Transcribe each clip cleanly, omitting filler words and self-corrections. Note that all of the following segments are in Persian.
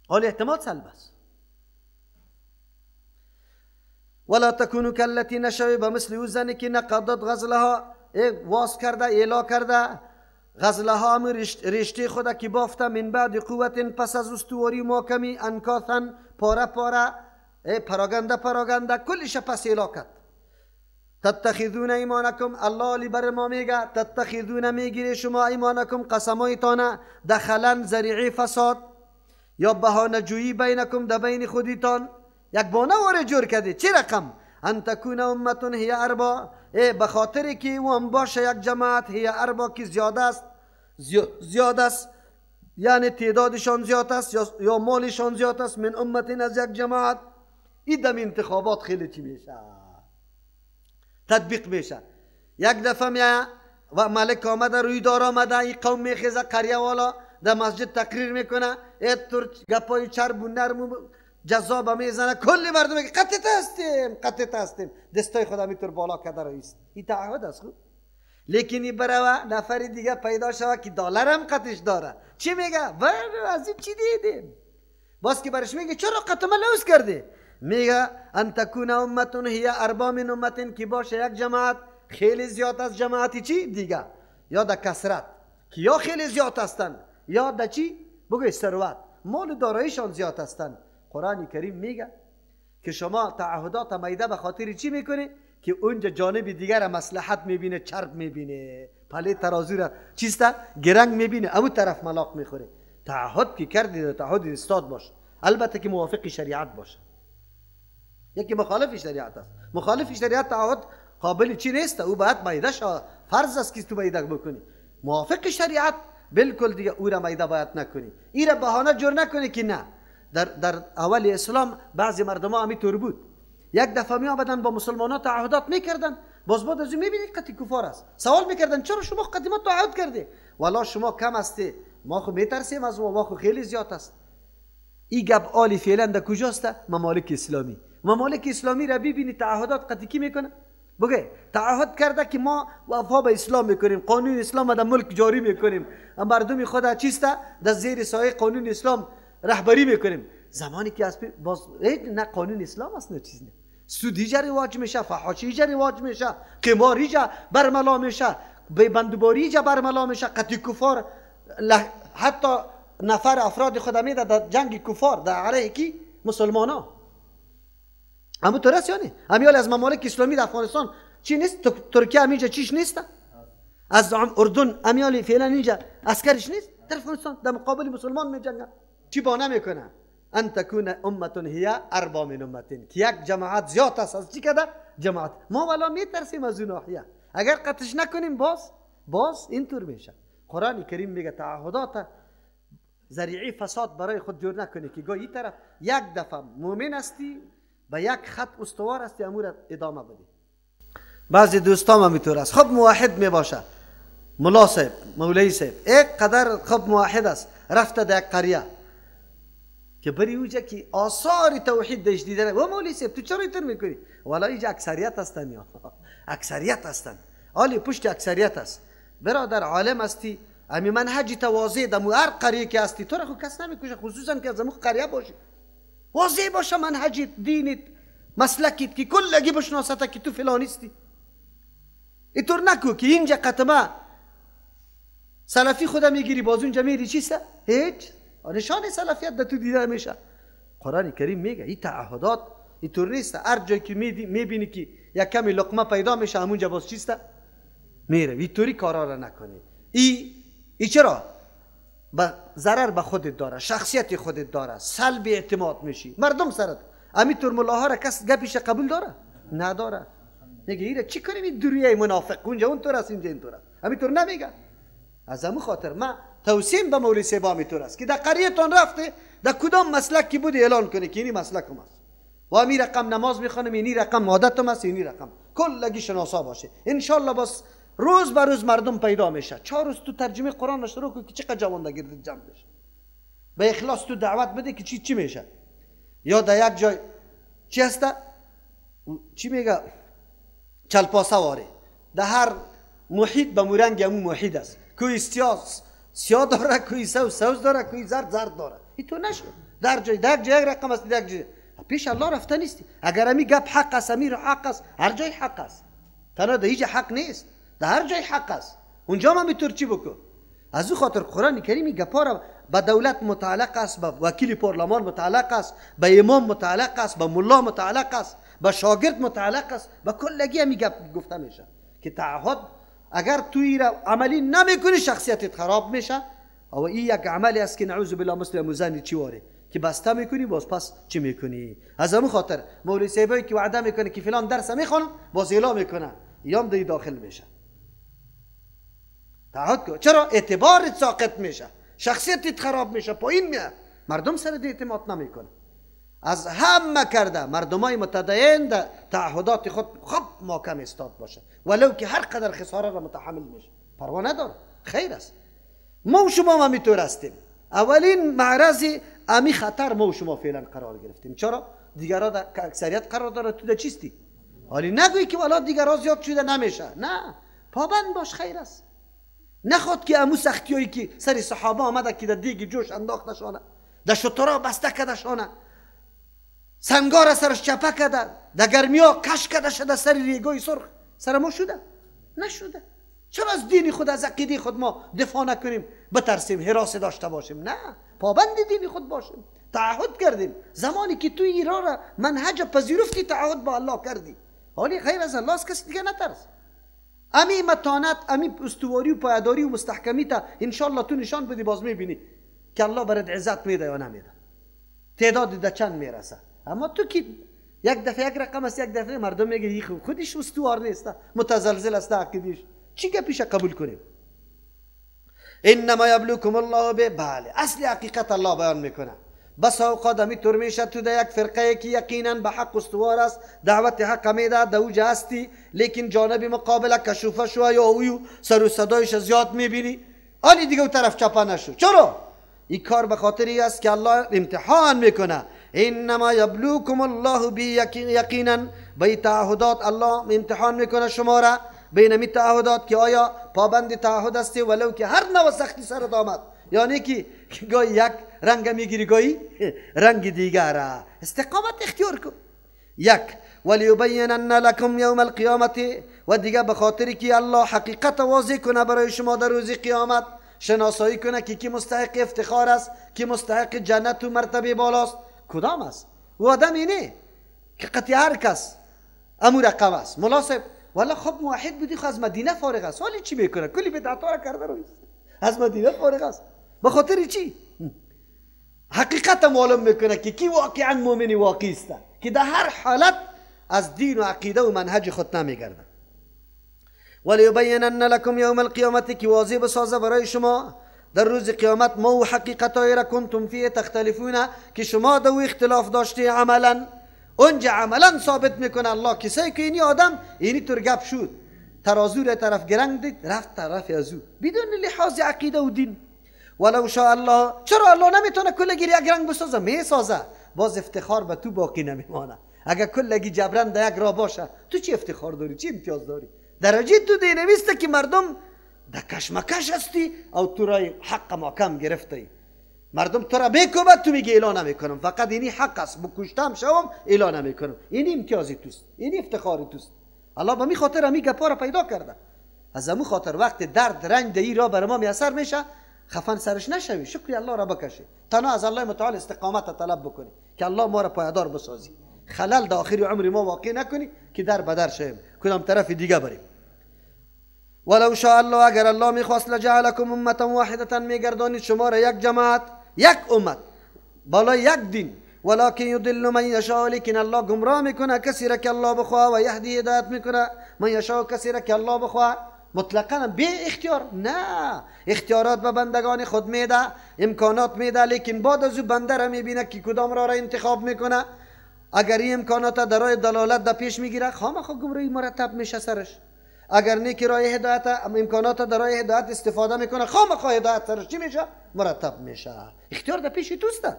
حال اعتماد سلب است. ولا تکونو کالتی نشوی به مثل او زنی که نقضت غزلها، واس کرده اعلا کرده غزلها هم رشته خود که بافته، من بعد قوت پس از استواری محکمی، انکاثا پاره پاره، پراگنده پراگنده، کلش پس اعلا کرد. تتخذون ایمانکم، الله علی بر ما میگه تتخذون میگیری شما ایمانکم قسمایتان دخلا ذریعه فساد یا بهانه جویی بینکم در بین خودیتان، یک بانه واره جور کرده. چه رقم؟ ان تکون امتون هی اربا، به خاطر که او هم باشه یک جماعت هی اربا که زیاد است، زیاد است یعنی تعدادشان زیاد است یا مالشان زیاد است، من امتین از یک جماعت. این دم انتخابات خیلی چی میشه؟ تطبیق میشه. یک دفعه میایه و ملک آمده روی دار آمده، این قوم میخیزه قریه والا در مسجد تقریر میکنه، اینطور گپای چرب و نرم و جذاب میزنه، کلی مردم میگه قطعت هستیم قطعت هستیم، دستای خود اینطور بالا کرده رئیس. این تعهد است خوب. لیکن این بروه نفر دیگه پیدا شوه که دلار هم قطعش داره، چی میگه؟ از این چی دیدیم؟ باز که برش میگه چرا قطع لوس کردی؟ میگه ان تکون امتون هی اربا من امتن، که باشه یک جماعت خیلی زیاد از جماعتی چی دیگه، یا در کثرت که یا خیلی زیاد هستن یا در چی بگوی ثروت مال داراییشان زیاد هستن. قرآن کریم میگه که شما تعهدات میده به خاطر چی میکنی؟ که اونجا جانب دیگر مصلحت میبینه، چرب میبینه، پله ترازو را چیسته گرنگ میبینه، امو طرف ملاق میخوره. تعهد که کردی تعهد استاد باش، البته که موافق شریعت باشه. یکی مخالف شریعت است، مخالف شریعت تعهد قابل چی نیست، او باید میده شود، فرض است که تو میده بکنی. موافق شریعت بالکل دیگه او را میده باید نکنی، ای را بهانه جور نکنی که نه. در اول اسلام بعضی مردم ها همینطور بود، یک دفعه می آمدن با مسلمان ها تعهدات میکردن، باز بعد از او میبینید قطعی کفار است، سوال میکردن چرا شما قدیما ما تعهد کردی؟ والا شما کم هستی، ما خو میترسیم از ما خو خیلی زیاد است. این گپ عالی فعلا در کجاست؟ ممالک اسلامی. ممالک اسلامی را ببینی تعهدات قطعی کی میکنه؟ بگه تعهد کرده که ما وفا به اسلام میکنیم، قانون اسلام در ملک جاری میکنیم، مردم خود چیست در زیر سایه قانون اسلام رهبری میکنیم. زمانی که از باز نه قانون اسلام است نه چیز نه، سودی جا رواج میشه، فحاشی جا رواج میشه، قماری جا برملا میشه، بندوباری جا برملا میشه، قتل کفار، حتی نفر افراد خود میده در جنگ کفار در علیه کی؟ مسلمان ها. همون طور است یعنی همیال از ممالک اسلامی در افغانستان چی نیست؟ ترکیه هم اینجا چیش نیست؟ از اردن همیال فعلا اینجا عسکرش نیست در افغانستان در مقابل مسلمان میجنگن. چی بانه میکنه؟ ان تکون امتون هی اربا من امتین، که یک جماعت زیاد است از چی کده؟ جماعت. ما والا میترسیم از اون ناحیه، اگر قطعش نکنیم باز اینطور میشه. قرآن کریم میگه تعهدات ذریعه فساد برای خود جور نکنی که گاهی طرف یک دفعه مؤمن هستی به یک خط استوار هستی امور ادامه بدی. بعضی دوستام هم اینطور است، خب موحد میباشه، ملا صاحب مولوی صاحب یک قدر خب موحد است، رفته در یک قریه که بری اونجا که آثار توحید دش دیدن، و مولوی صاحب تو چرا اینطور میکنی؟ والا اینجا اکثریت هستن، یا اکثریت هستن، حالی پشت اکثریت است. برادر عالم هستی، امی منهج تواضع در هر قریه که هستی تو را خو کس نمیکشه، خصوصا که از امو قریه باشی، واضح باشه منهج دینت مسلکت که کلگی بشناسته که تو فلانیستی. اینطور نکو که اینجا قطمه سلفی خدا میگیری باز اونجا میری چیسته؟ هیچ نشان سلفیت در تو دیده میشه. قرآن کریم میگه این تعهدات اینطور نیست، هر جایی که میبینی که یک کمی لقمه پیدا میشه همونجا باز چیسته؟ میره. اینطوری کارا را نکنی. ای چرا؟ ضرر به خودت داره، شخصیت خودت داره، سلب اعتماد میشی، مردم سرت. همینطور ملاها را کس گپیش قبول داره؟ نداره. میگه ایره چی کنیم این درویه منافق، اونجا اونطور است اینجا اینطور است. همینطور نمیگه. از همون خاطر ما توصیم به مولوی صاحب همینطور است که در قریهتان رفته در کدام مسلک که بودی اعلان کنی که اینی مسلکم است و همی رقم نماز میخوانم، اینی رقم عادتم است، اینی رقم کلگی شناسا باشه. انشالله باز روز به روز مردم پیدا میشه. 4 روز تو ترجمه قرآن را شروع کن که چقدر جوان در گرد جمع میشه. به اخلاص تو دعوت بده که چی چی میشه. یا در یک جای چی هسته؟ چی میگه؟ چلپاسه واره. در هر محیط به مورنگ همون محیط است. کوی سیاه سیاه داره، کوی سوز سوز داره، کوی زرد زرد داره. این تو نشد. در جای در جای یک رقم است، در جای پیش الله رفته نیستی. اگر امی گپ حق است، امیر حق است، هر جای حق است، تنها در هیچ حق نیست، در هر جای حق است. اونجا ما میتور چی بکن؟ از او خاطر قرآن کریم گپا را به دولت متعلق است، به وکیل پارلمان متعلق است، به امام متعلق است، به ملا متعلق است، به شاگرد متعلق است، به کلگی همی گپ گفته میشه که تعهد اگر توی را عملی نمیکنی شخصیتت خراب میشه. او این یک عملی است که نعوذ بالله مثل موزنی چی واره که بسته میکنی باز پس چی میکنی. از همون خاطر مولوی صاحبایی که وعده میکنه که فلان درس میخوانم باز اعلام میکنه یام دی داخل میشه. تعهد کن. چرا؟ اعتبارت ساقط میشه، شخصیتت خراب میشه، پایین میاد، مردم سر اعتماد نمیکنه. از همه کرده مردمای متدین در تعهدات خود خوب محکم استاد باشه، ولو که هر قدر خساره را متحمل میشه پروا نداره، خیر است. ما و شما هم هستیم. اولین معرض امی خطر ما و شما فعلا قرار گرفتیم. چرا؟ دیگرها در اکثریت قرار داره، تو در چیستی؟ حالی نگویی که والا دیگرها زیاد شده نمیشه، نه، پابند باش، خیر است. نخواد که امو سختیایی که سر صحابه آمده که در دیگ جوش انداختشانه، در شترا بسته کدشانه، سنگار سرش چپه کده، در گرمیا کش کده شده سر ریگای سرخ، سر ما شده؟ نشده. چرا از دین خود، از عقیده خود ما دفاع نکنیم، بترسیم، هراس داشته باشیم؟ نه، پابند دین خود باشیم. تعهد کردیم زمانی که توی ایران را منهج پذیرفتی، تعهد با الله کردی، حالی غیر از الله از کسی دیگه نترس. امی متانت، امی استواری و پایداری و مستحکمی تا انشالله تو نشان بدی، باز میبینی که الله برات عزت میده یا نمیده، تعداد ده چند میرسه. اما تو که یک دفعه یک رقم است، یک دفعه مردم میگه خودش استوار نیست، متزلزل است عقیدش، چی گپیش قبول کنیم؟ انما یبلوکم الله به. بله، اصل حقیقت الله بیان میکنه. بس اوقات امی طور میشه تو در یک فرقه که یقینا به حق استوار است، دعوت حق میده، در اوج هستی، لیکن جانب مقابله کشوفه شو یا اویو سر و صدایش زیاد میبینی، آلی دیگه او طرف چپه نشو. چرا؟ این کار به خاطری است که الله امتحان میکنه. انما یبلوکم الله بی یقینا، به تعهدات الله امتحان میکنه شما را، بین می تعهدات که آیا پابند تعهد هستی ولو که هر نوع سختی سرت آمد، یعنی که گاهی یک رنگ میگیری گاهی رنگ دیگر، استقامت اختیار کن. یک، ولیبینن لکم یوم القیامت، و دیگه به خاطری که الله حقیقت واضح کنه برای شما در روز قیامت، شناسایی کنه که کی مستحق افتخار است، کی مستحق جنت و مرتبه بالاست، کدام است. و آدم اینه که قطعی هر کس امو رقم است. مناسب والا خب موحد بودی، خب از مدینه فارغ است، حالی چی میکنه؟ کلی بدعت را کرده رویست، از مدینه فارغ است. به خاطر چی؟ حقیقت معلوم میکنه که کی واقعا مؤمن واقعی است، که در هر حالت از دین و عقیده و منهج خود نمیگرده. ولیبینن لکم یوم القیامت، که واضح بسازه برای شما در روز قیامت ما و حقیقتهای را کنتم فیه تختلفون، که شما دو اختلاف داشتی عملا، اونجا عملا ثابت میکنه الله کسایی که اینی آدم اینی طور گپ شد، ترازو را طرف گرنگ دید رفت طرف ازو بدون لحاظ عقیده و دین. ولو شاء الله، چرا الله نمیتونه کلگی یک رنگ بسازه؟ میسازه، باز افتخار به تو باقی نمیمانه. اگر کلگی جبران در یک راه باشه تو چی افتخار داری؟ چی امتیاز داری؟ درجه تو دینویسته که مردم در کشمکش هستی او تو رای حق محکم گرفتی، مردم تو را بکوبد تو میگی اعلان نمیکنم، فقط اینی حق است، بکشتم شوم اعلان نمیکنم. اینی امتیازی توست، اینی افتخاری توست. الله به می خاطر همی گپا را پیدا کرده. از امو خاطر وقت درد رنج دی را بر ما میسر میشه، خفن سرش نشوی، شکری الله را بکشی، تنها از الله متعال استقامت طلب بکنی که الله ما را پایدار بسازی، خلل در آخر عمر ما واقع نکنی که در بدر شویم کدام طرف دیگه بریم. ولو شاء الله، اگر الله میخواست لجعلکم امه واحده، میگردانید شما را یک جماعت، یک امت، بالا یک دین. ولکن یضل من یشاء، لیکن الله گمراه میکنه کسی را که الله بخواه، و یهدی هدایت میکنه من یشاء، کسی را که الله بخواه. مطلقا بی اختیار نه، اختیارات به بندگان خود میده، امکانات میده، لیکن بعد از او بنده را میبینه که کدام را انتخاب میکنه. اگر این امکانات در راه دلالت در پیش میگیره، خامخا گمراهی مرتب میشه سرش. اگر نیکی راه هدایت، امکانات در راه هدایت استفاده میکنه، خامخا هدایت سرش چی میشه؟ مرتب میشه. اختیار در پیش توست.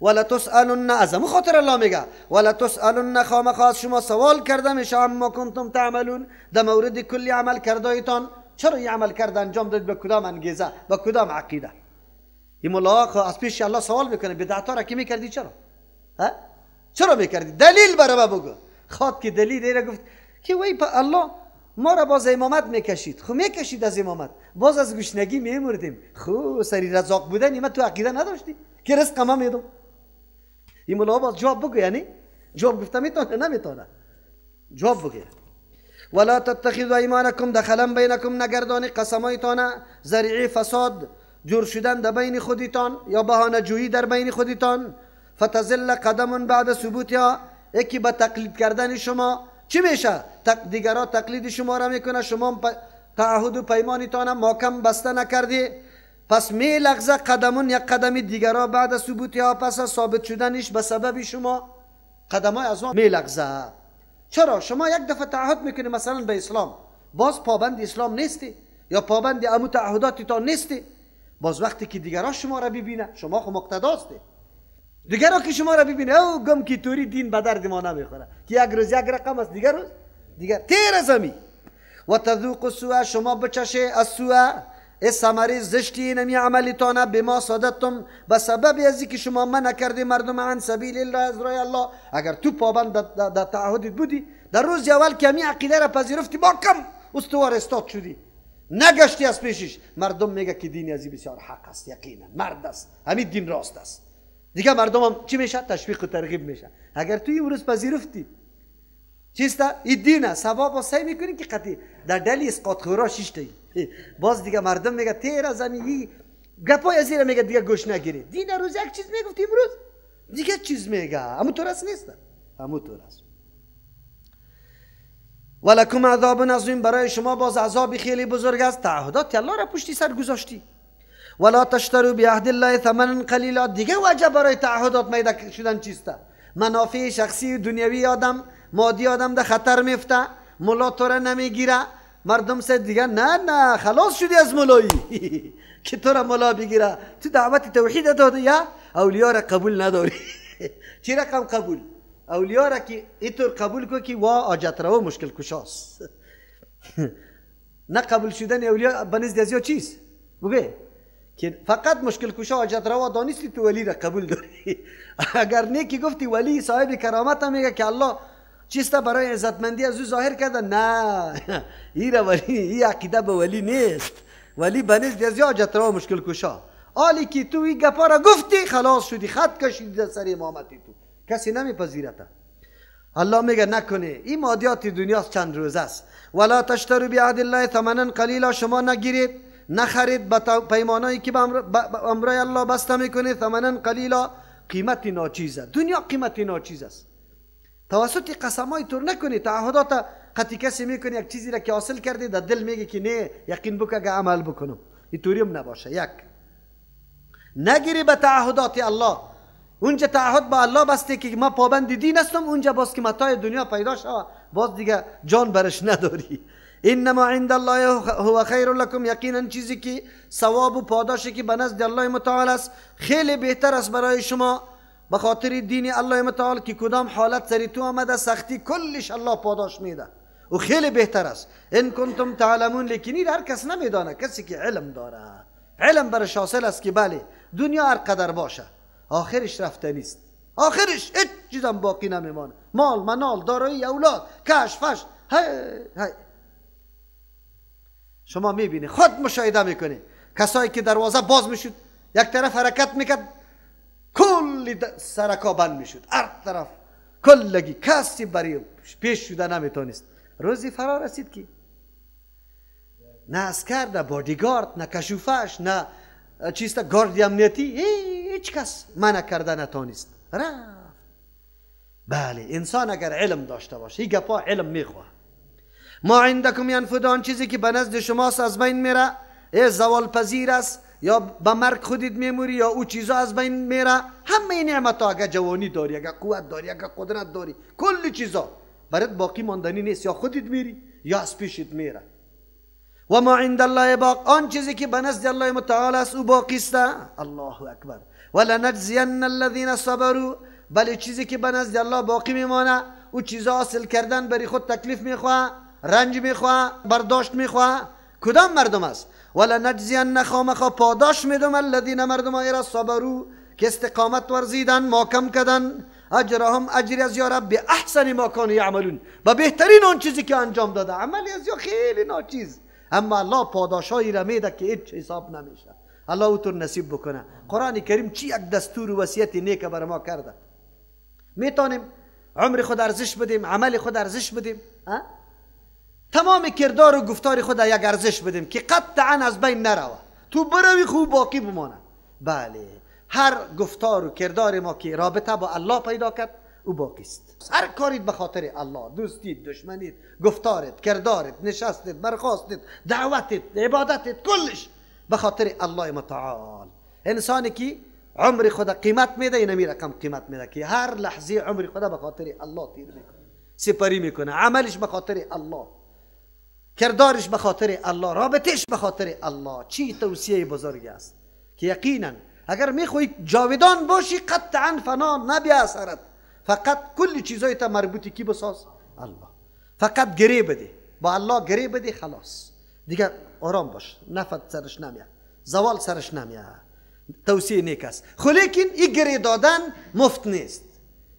ولا تسالن، از همون خاطر الله میگه ولا تسالن، خامخا از شما سوال کرده میشه عما کنتم تعملون، در مورد کلی عمل کردایتان. چرا این عمل کرده انجام دادید؟ به کدام انگیزه؟ به کدام عقیده؟ این ملا از پیش الله سوال میکنه بدعت ها را که میکردی چرا؟ ها؟ چرا میکردی؟ دلیل برای ما بگو. خواد که دلیل ایره گفت که وی الله ما را باز امامت میکشید. خب میکشید از امامت، باز از گشنگی میمردیم. خب سری رزاق بودن ما تو عقیده نداشتی که رزق ما میدم. این ملا باز جواب بگو، یعنی جواب گفته میتونه نمیتونه جواب بگو. ولا تتخذوا ایمانکم دخلا بینکم، نگردانی قسمایتان ذریعه فساد جور شدن در بین خودتان یا بهانه جویی در بین خودتان. فتزل قدم بعد ثبوتها، یکی به تقلید کردن شما چی میشه؟ دیگرا تقلید شما را میکنه، شما تعهد و پیمانتان محکم بسته نکردی، پس می لغزه قدمون یک قدم دیگرا بعد ثبوتها، پس از ثابت شدنش به سبب شما قدمای از ما می لغزه. چرا؟ شما یک دفعه تعهد میکنی مثلا به اسلام، باز پابند اسلام نیستی یا پابند امو تعهداتتان نیستی، باز وقتی که دیگرا شما را ببینه، شما خو مقتداستی، دیگرا که شما را ببینه او گم کی توری دین به درد ما نمیخوره که یک روز یک رقم است، دیگر روز دیگر تیر از امی. و تذوق السوء، شما بچشه السوء، ثمره زشتی اینمی عملتانه، بما صددتم، به سبب از که شما منع کردی مردم عن سبیل الله، از راه الله. اگر تو پابند در تعهدت بودی، در روز اول که امی عقیده را پذیرفتی با کم استوار استاد شدی، نگشتی از پیشش، مردم میگه که دین ازی بسیار حق است، یقینا مرد است، همین دین راست است. دیگه مردم هم چی میشه؟ تشویق و ترغیب میشه. اگر توی امروز پذیرفتی چیست؟ این دینه، ثواب سعی میکنی که قطعی در دلی اسقاط خورا شیشتی، باز دیگه مردم میگه تیر از همین گپای از میگه دیگه گوش نگیری. دین روز یک چیز میگفت، امروز دیگه چیز میگه. همون طور است نیست؟ همون طور است. ولکم عذاب عظیم، برای شما باز عذاب خیلی بزرگ است. تعهدات الله را پشتی سر گذاشتی. ولا تشتروا بعهد الله ثمنا قلیلا، دیگه وجه برای تعهدات میده شدن چیسته؟ منافع شخصی دنیوی آدم، مادی آدم در خطر میفته، ملا تو را نمیگیره، مردم سه دیگه نه نه خلاص شدی از ملایی که تو را ملا بگیره، تو دعوت توحید دادی یا اولیا را قبول نداری. چی رقم قبول؟ اولیا را که اینطور قبول کن که وا آجت رو مشکل کشاست. نه قبول شدن اولیا به نزد ازیا چیست؟ بگه که فقط مشکل کشا حاجت روا دانستی تو ولی را قبول داری. اگر نه که گفتی ولی صاحب کرامت هم میگه که الله چیست برای عزتمندی از او ظاهر کرده، نه این را ولی، این عقیده به ولی نیست. ولی به نزد از حاجت روا مشکل کشا. آلی که تو این گپا را گفتی خلاص شدی، خط کشیدی در سر امامتی، تو کسی نمیپذیرته. الله میگه نکنه، این مادیات دنیاست چند روز است. ولا تشتروا بعهد الله ثمنا قلیلا، شما نگیرید نخرید به پیمانایی که به امرای الله بسته میکنید، ثمنا قلیلا، قیمت ناچیزه. دنیا قیمت ناچیز است. توسط قسمای تور نکنی، تعهدات قطعی کسی میکنی، یک چیزی را که حاصل کردی در دل میگه که نه یقین بکن اگه عمل بکنم، اینطوری هم نباشه. یک نگیری به تعهدات الله، اونجا تعهد با الله بسته که ما پابند دین هستم، اونجا باز که متاع دنیا پیدا شوه باز دیگه جان برش نداری. انما عند الله هو خیر لکم، یقینا چیزی که ثواب و پاداشی که به نزد الله متعال است خیلی بهتر است برای شما، به خاطر دین الله متعال که کدام حالت سری تو آمده سختی کلش الله پاداش میده و خیلی بهتر است. ان کنتم تعلمون، لیکن این هر کس نمیدانه، کسی که علم داره، علم برش حاصل است که بله دنیا هر قدر باشه آخرش رفته نیست، آخرش هیچ چیزم باقی نمیمانه، مال منال دارایی اولاد کش فش هی هی. شما میبینی خود مشاهده میکنی کسایی که دروازه باز میشد یک طرف حرکت میکرد کلی سرکا بند میشد، هر طرف کلگی کسی برای پیش شده نمیتونست. روزی فرا رسید که نه عسکر، نه بادیگارد، نه کشوفش، نه چیست گارد امنیتی، هیچ کس منع کرده نتونست، رفت. بله انسان اگر علم داشته باشه، این گپا علم میخواه. ما عندکم ینفد، آن چیزی که به نزد شماست از بین میره، زوال پذیر است، یا به مرگ خودت میموری یا او چیزا از بین میره. همه نعمت ها اگه جوانی داری، اگه قوت داری، اگه قدرت داری، کل چیزا برات باقی ماندنی نیست، یا خودت میری یا از پیشت میره. و ما عند الله باق، آن چیزی که به نزد الله متعال است او باقی است. الله اکبر. ولنجزین الذین صبروا، بله چیزی که به نزد الله باقی میمانه او چیزا حاصل کردن بری خود تکلیف میخواه، رنج میخواه، برداشت میخواه. کدام مردم است؟ ولنجزین خامخا پاداش میدم الذین مردمای را صبرو که استقامت ورزیدن، ماکم کردن، اجرهم اجر از یا رب احسن ما کانوا یعملون، و بهترین آن چیزی که انجام داده. عمل از یا خیلی ناچیز، اما الله پاداشایی را میده که هیچ حساب نمیشه. الله اوتر نصیب بکنه. قرآن کریم چی یک دستور و وصیت نیک بر ما کرده. میتونیم عمر خود ارزش بدیم، عمل خود ارزش بدیم، تمام کردار و گفتار خود یک ارزش بدیم که قطعا از بین نروه، تو بروی خوب باقی بمانه. بله، هر گفتار و کردار ما که رابطه با الله پیدا کرد او باقی است. هر کاریت به خاطر الله، دوستیت، دشمنیت، گفتارت، کردارت، نشستت، برخاستت، دعوتت، عبادتت، کلش به خاطر الله متعال. انسانی که عمر خود قیمت میده، اینمی رقم قیمت میده که هر لحظه عمر خود به خاطر الله تیر میکنه، سپری میکنه، عملش به خاطر الله، کردارش به خاطر الله، رابطش به خاطر الله. چی توصیه بزرگی است که یقینا اگر میخوای جاودان باشی قطعا فنا نبی اثرت. فقط کل چیزای تا مربوطی کی بساز؟ الله. فقط گری بده با الله، گری بده خلاص دیگه، آرام باش، نفت سرش نمیاد، زوال سرش نمیاد. توصیه نیک است، خو لیکن این گری دادن مفت نیست.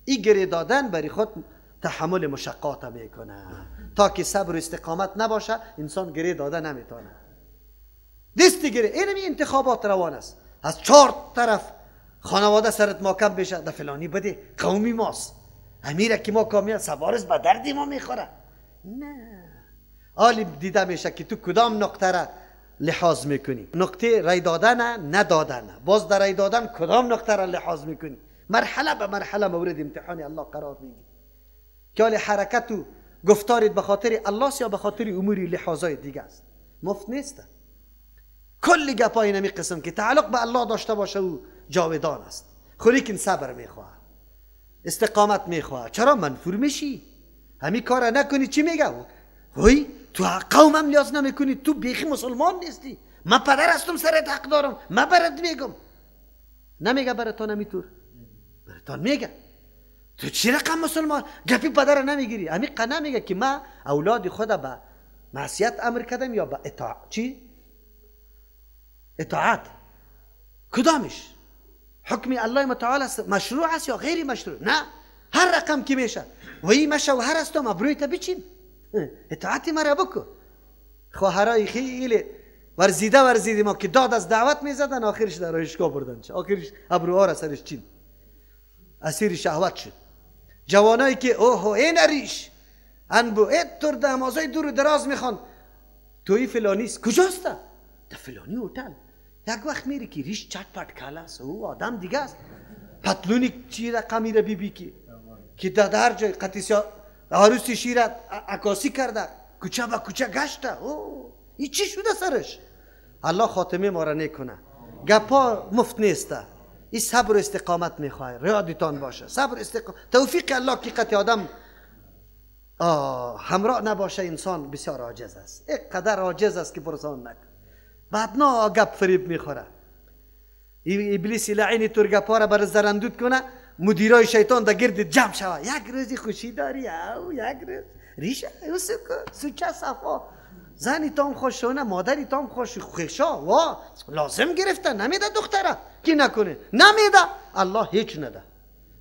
این گری دادن برای خود تحمل مشقات میکنه. تا که صبر و استقامت نباشه انسان گری داده نمیتونه. دست گری اینمی انتخابات روان است، از چهار طرف خانواده سرت ماکم بشه، ده فلانی بده قومی ماست، امیره که ما کامیاب سوارز به درد ما میخوره. نه، حالی دیده میشه که تو کدام نقطه را لحاظ میکنی. نقطه رای دادن ندادن، باز در رای دادن کدام نقطه را لحاظ میکنی. مرحله به مرحله مورد امتحان الله قرار میگیری که حال حرکت و گفتارت به خاطر الله یا به خاطر اموری لحاظای دیگه است. مفت نیست. کل گپای نمی قسم که تعلق به الله داشته باشه و جاودان است. خو لیکن صبر میخواه، استقامت میخواه. چرا منفور میشی؟ همین کار نکنی چی میگه؟ وای تو قومم نیاز نمیکنی، تو بیخی مسلمان نیستی، من پدر هستم سرت حق دارم، من برات میگم. نمیگه براتان همیطور، براتان میگه تو چی رقم مسلمان گپی پدر نمیگیری. همین نمیگه که من اولاد خود به معصیت امر کردم یا به اطاعت. چی؟ اطاعت کدامش؟ حکم الله متعال است، مشروع است یا غیر مشروع؟ نه، هر رقم که میشه و این مشه و هر هستم ابروی تا بچین، اطاعت مرا بکن. خواهرای خیلی ورزیده ورزیده ما که داد از دعوت میزدن، آخرش در آرایشگاه بردن، آخرش ابروها را سرش چین، اسیر شهوت شد. جوانایی که اوه این ریش انبو ای تر نمازای دور و دراز میخوان، توی فلانی است، کجاست؟ در فلانی هتل. یک وقت میری که ریش چت پت کاله است، او آدم دیگه است، پتلونی چی رقمی را بیبی که در هر جای قطیسیا عروسی شیر عکاسی کرده، کوچه به کوچه گشته. او این چی شده سرش؟ الله خاتمه ما را نکنه. گپا مفت نیسته، این صبر و استقامت میخواه. یادتان باشه صبر استقامت، توفیق الله که قطع آدم همراه نباشه انسان بسیار عاجز است، اینقدر عاجز است که پرسان نکن. بعد نه گپ فریب میخوره، ابلیس لعین تور گپا را بر زرندود کنه، مدیرای شیطان در گرد جمع شوه. یک روزی خوشی داری، او یک روز ریشه سوچه صفا، زنی تام خوشونه، مادری تام خوش، خوشا وا لازم گرفته نمیده دختره که نکنه نمیده. الله هیچ نده.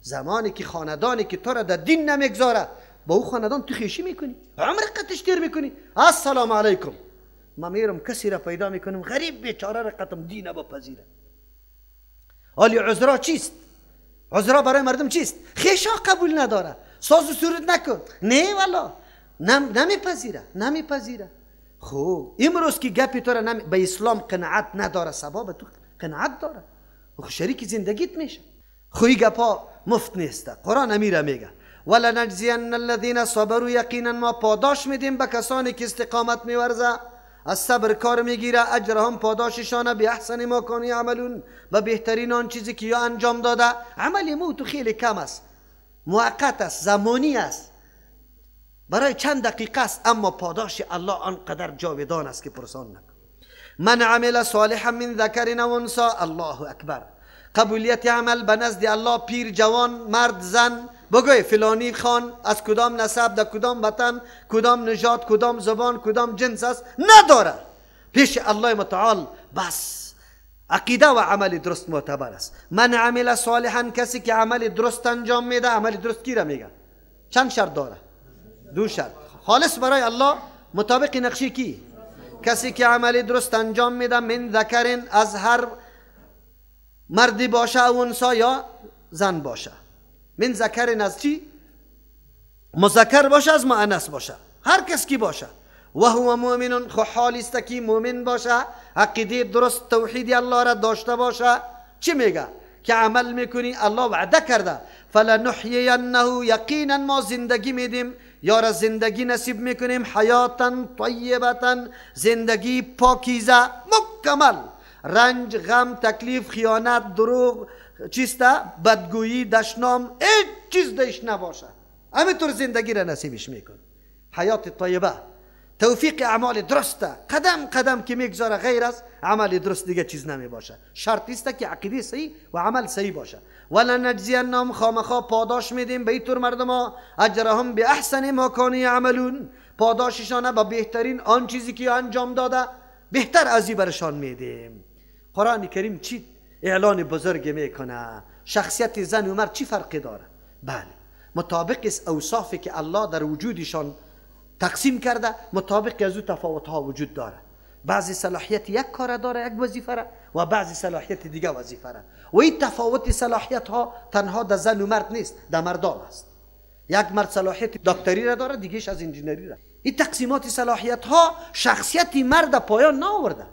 زمانی که خاندانی که تو را در دین نمیگذاره با او خاندان تو خیشی میکنی، عمر قطش تیر میکنی. السلام علیکم، ما میرم کسی را پیدا میکنم غریب بیچاره را قطم دین بپذیره. حالی عذرا چیست؟ عذرا برای مردم چیست؟ خیشا قبول نداره، ساز و سرود نکن، نه والا نمیپذیره، نمیپذیره. خب امروز که گپی تو را به اسلام قناعت نداره، سبب تو قناعت داره، خب شریک زندگیت میشه. خو این گپا مفت نیست. قرآن امیره میگه ولنجزین الذین صبروا، یقینا ما پاداش میدیم به کسانی که استقامت میورزه، از صبر کار میگیره، اجرهم پاداششان به احسن ما کانوا یعملون، و بهترین آن چیزی که یا انجام داده. عمل مو تو خیلی کم است، موقت است، زمانی است، برای چند دقیقه است، اما پاداش الله آنقدر جاودان است که پرسان نکن. من عمل صالحا من ذکر و انثی، الله اکبر. قبولیت عمل به نزد الله پیر جوان مرد زن، بگوی فلانی خان از کدام نسب، در کدام وطن، کدام نژاد، کدام زبان، کدام جنس است، نداره. پیش الله متعال بس عقیده و عمل درست معتبر است. من عمل صالحا، کسی که عمل درست انجام میده. عمل درست کی را میگه؟ چند شرط داره؟ دو شرط. خالص برای الله، مطابق نقشه کی؟ کسی که عمل درست انجام میده، من ذکر، از هر مردی باشه او انثی یا زن باشه. من ذکر از چی؟ مذکر باشه از مؤنث باشه، هر کس کی باشه. و هو مؤمن، خو حالی است که مؤمن باشه، عقیده درست توحید الله را داشته باشه. چی میگه؟ که عمل میکنی، الله وعده کرده فلنحیینه، یقینا ما زندگی میدیم یا را زندگی نصیب میکنیم، حیاتا طیبتا، زندگی پاکیزه مکمل، رنج، غم، تکلیف، خیانت، دروغ، چیسته، بدگویی، دشنام، هیچ چیز دش نباشه، همینطور زندگی را نصیبش میکن. حیات طیبه، توفیق اعمال درسته، قدم قدم که میگذاره غیر از عمل درست دیگه چیز نمی باشه. شرط است که عقیده صحیح و عمل صحیح باشه. ولنجزینهم، خامخا پاداش میدیم به اینطور مردم ها، اجرهم به احسن ما کانوا یعملون، پاداششان با بهترین آن چیزی که انجام داده بهتر از این برشان میدیم. قرآن کریم چی اعلان بزرگ میکنه؟ شخصیت زن و مرد چی فرقی داره؟ بله، مطابق اوصافی که الله در وجودشان تقسیم کرده، مطابق از او تفاوت ها وجود داره. بعضی صلاحیت یک کار داره، یک وظیفه را، و بعضی صلاحیت دیگه وظیفه را. و این تفاوت صلاحیت ها تنها در زن و مرد نیست، در مردان است. یک مرد صلاحیت دکتری را داره، دیگهش از انجینری را. این تقسیمات صلاحیت ها شخصیت مرد پایان نآورده،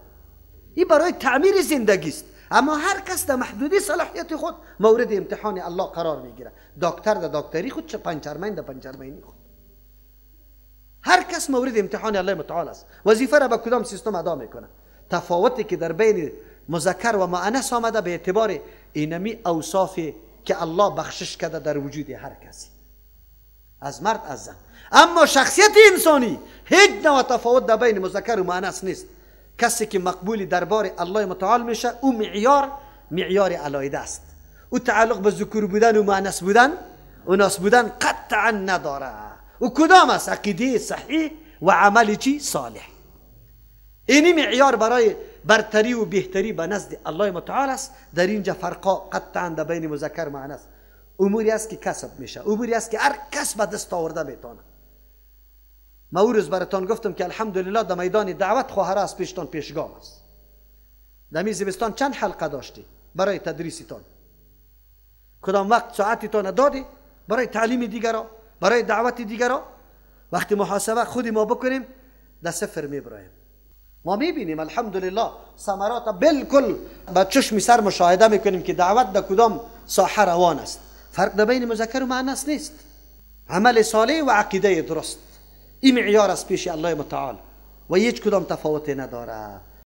این برای تعمیر زندگی است. اما هر کس در محدودی صلاحیت خود مورد امتحان الله قرار میگیره. دکتر در دکتری خود، چه پنچرمین در پنچرمینی خود. هر کس مورد امتحان الله متعال است. وظیفه را به کدام سیستم ادا میکنه؟ تفاوتی که در بین مذکر و مؤنث آمده به اعتبار اینمی اوصافی که الله بخشش کرده در وجود هر کسی، از مرد از زن. اما شخصیت انسانی هیچ نوع تفاوت در بین مذکر و مؤنث نیست. کسی که مقبول دربار الله متعال میشه، او معیار علایده است. او تعلق به ذکر بودن و مؤنث بودن و ناس بودن قطعا نداره. او کدام است؟ عقیده صحیح و عمل چی؟ صالح. اینی معیار برای برتری و بهتری به نزد الله متعال است. در اینجا فرقا قطعا در بین مذکر و مؤنث اموری است که کسب میشه، اموری است که هر کس به دست آورده میتونه. ما او روز براتان گفتم که الحمدلله در میدان دعوت خواهر از پیشتان پیشگام است. در می زمستان چند حلقه داشتی برای تدریستان؟ کدام وقت ساعتتان دادی برای تعلیم دیگرا، برای دعوت دیگرا؟ وقتی محاسبه خودی ما بکنیم در صفر میبرایم. ما میبینیم الحمدلله ثمرات بالکل با چشم سر مشاهده میکنیم که دعوت در کدام ساحه روان است. فرق در بین مذکر و مؤنث نیست. عمل صالح و عقیده درست، این معیار است پیش الله متعال و هیچ کدام تفاوت نداره.